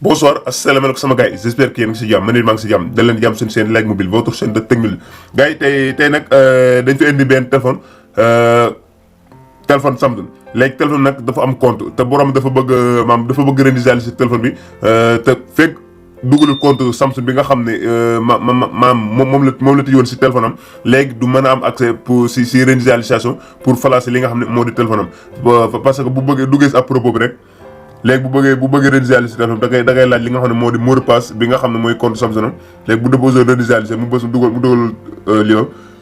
Bonsoir, asalaamaaleykum sama gars yi j'espère que yéen ngi si jàmm man it maa ngi si jàmm da leen jàmm seen Like Mobile votre chaîne de technologie gars yi tey nag dañ fi indi benn téléphone Samsung léegi téléphone nag dafa am compte te borom dafa bëgg dafa bëgg réinitialiser téléphone bi te fekk dugalul compte Samsung bi nga xam ne moom la tëjoon si téléphone am léegi du mën a am accès pour si réinitialisation pour falaase li nga xam ne moo di téléphone am parce que bu bëggee duggee si à propos bi rek. léegi bu bëggee réinitialiser téléphone da ngay laaj li nga xam ne moo di mot de passe bi nga xam ne mooy compte Samsung am léegi bu déposé réinitialiser mu bës mu dugal lii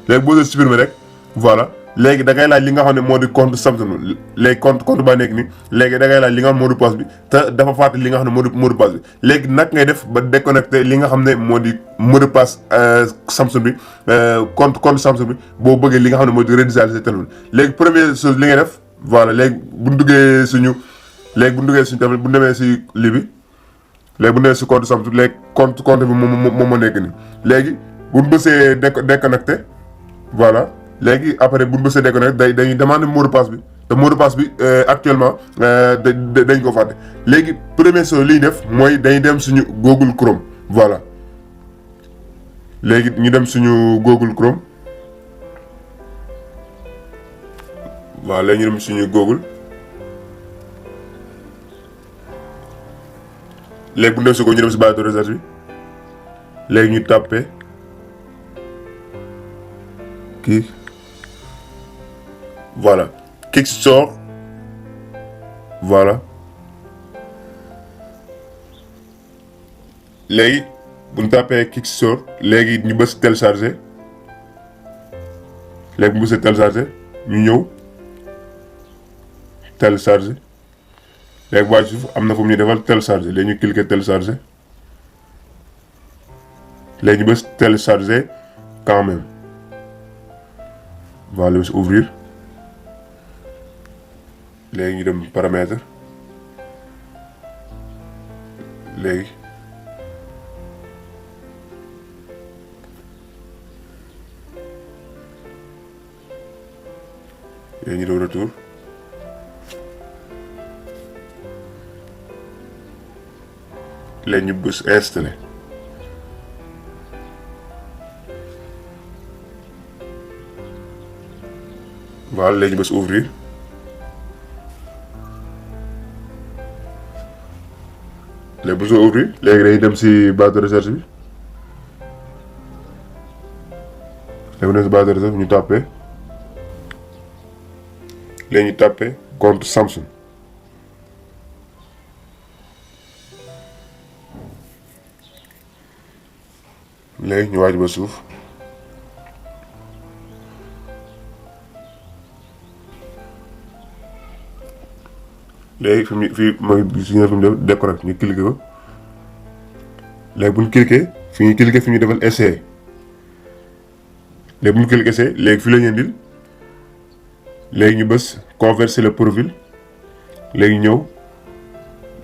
léegi boo supprimer rek voilà léegi da ngay laaj li nga xam ne moo di compte Samsung léegi compte ba nekk ni léegi da ngay laaj li nga xam ne mot de passe bi te dafa fàttali li nga xam ne moo di mot de passe bi léegi nag ngay def ba déconnecté li nga xam ne moo di mot de passe Samsung bi compte Samsung bi boo bëggee li nga xam ne moo di réinitialiser téléphone léegi première chose li ngay def voilà léegi bu ñu duggee suñu téléphone bu demee si lii bi léegi bu demee si compte Samsung léegi compte bi moom moo nekk nii léegi bu ñu bësee déconnecté voilà léegi après bu ñu bësee déconnecté dañuy demander mot de passe bi te mot de passe bi actuellement dañ ko fàtte léegi première chose li ñu def mooy dañuy dem suñu Google Chrome voilà léegi ñu dem suñu Google Chrome voilà léegi ñu dem suñu Google. léegi bu ñu dem si ko ñu dem si barre de recherche bi léegi ñu tàppe kii voilà Kickstore voilà léegi bu ñu tàppee Kickstore léegi ñu bës télécharger léegi bu ñu bësee télécharger ñu ñëw télécharger. léegi waa suuf am na fu mu ñu defal télécharger léegi ñu cliquer télécharger léegi ñu bës télécharger quand même voilà bës ouvrir léegi ñu dem paramètre léegi ñu dem retour. léegi ñu bës installé voilà léegi ñu bës ouvrir léegi bu soo ouvrir léegi dañuy dem si barre de recherche bi léegi bu dem si barre de recherche ñu tàppee léegi ñu tàppee compte Samsung. léegi ñu waaj ba suuf léegi fii mooy si ñu def déconnecté ñu cliqué ko léegi bu ñu cliqué fi ñu cliqué fi ñu defal essai léegi bu ñu cliqué essai léegi fii la ñu indil léegi ñu bës converser le profil léegi ñëw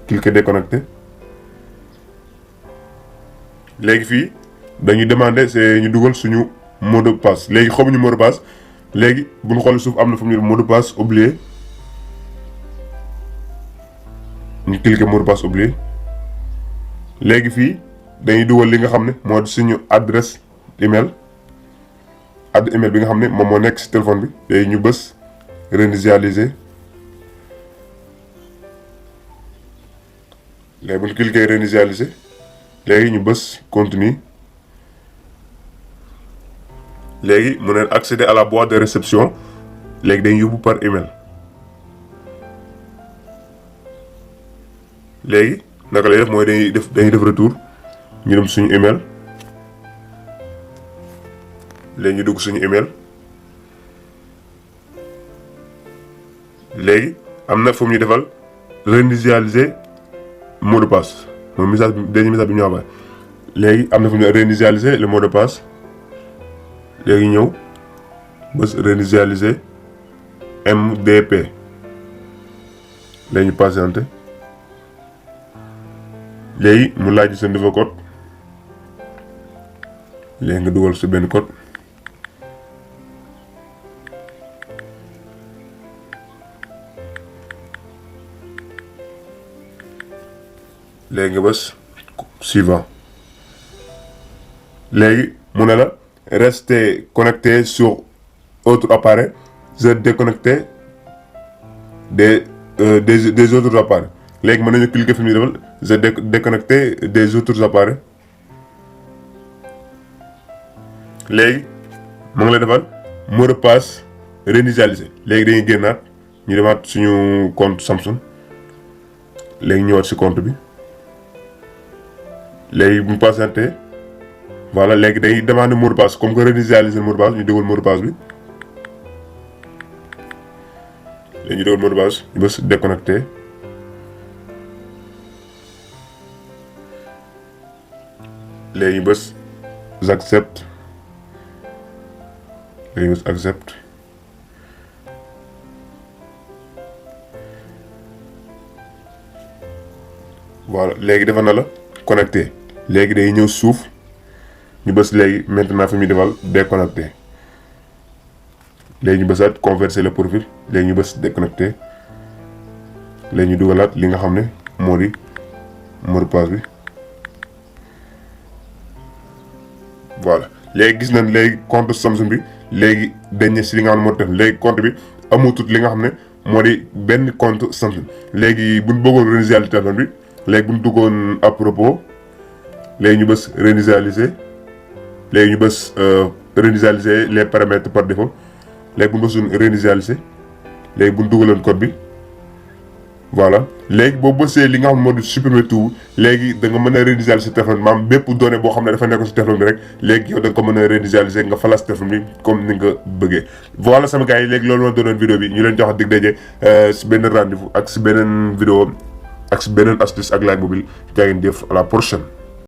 cliqué déconnecté léegi fii. dañuy demander c'est ñu dugal suñu mot de passe léegi xamuñu mot de passe léegi bu ñu xoolee suuf am na fu mu mot de passe oublié ñu cliquer mot de passe oublié léegi fii dañuy dugal li nga xam ne moo di suñu adresse email bi nga xam ne moom moo nekk ci téléphone bi léegi ñu bës réinitialiser léegi bu ñu cliquer réinitialiser léegi ñu bës continue. léegi mu ne accéder à la boîte de réception léegi dañuy yóbbu par email léegi naka lay def mooy dañuy def retour ñu dem suñu email léegi ñu dugg suñu email léegi am na fu mu ñu defal réinitialiser mot de passe mooy dernier message bi ñu envoyé léegi am na fu mu ñu réinitialiser le mot de passe. léegi ñëw bës réinitialiser MDP léegi ñu patienté léegi mu laaj sa nouveau code léegi nga dugal sa benn code léegi nga bës suivant. léegi mu ne la rester connecté sur autre appareil, je déconnecté des autres appareils. léegi mën nañu cliquer fi mu defal je déconnecté des autres appareils. léegi mu ngi lay defal mot de passe réinitialisé. léegi dañuy génnaat ñu demaat suñu compte Samsung. léegi ñëwaat si compte bi. léegi bu ñu patienté voilà léegi day demander mot de passe comme que réinitialiser mot de passe ñu dugal mot de passe bi. léegi ñu dugal mot de passe ñu bës déconnecté. léegi ñu bës j'accepte. léegi bës accepte. voilà léegi defal na la connecté. léegi day ñëw suuf ñu bës léegi maintenant fi muy defal déconnecté. léegi ñu bësaat converser le profil. léegi ñu bës déconnecté. léegi ñu dugalaat li nga xam ne moo di mot de passe bi. voilà léegi gis nañ léegi compte Samsung bi léegi dañ si li nga xam ne moo def léegi compte bi amutut li nga xam ne moo di benn compte Samsung. léegi buñ bëggoon réinitialiser téléphone bi léegi buñ duggoon à propos léegi ñu bës réinitialiser. léegi ñu bës réinitialiser les paramètres par défaut. léegi bu ñu bësoon réinitialiser léegi bu ñu dugaloon code bi voilà léegi boo bësee li nga xam moo di supprimer tout léegi da nga mën a réinitialiser téléphone maam bépp données boo xam ne dafa nekk si téléphone bi rek léegi yow da nga ko mën a réinitialiser nga falas téléphone bi comme ni nga bëggee. voilà sama gars yi léegi loolu moo doonoon vidéo bi ñu leen jox dig daje si benn rendez-vous ak si beneen vidéo ak si beneen astuce ak Like Mobile jaa ngeen jëf à la prochaine.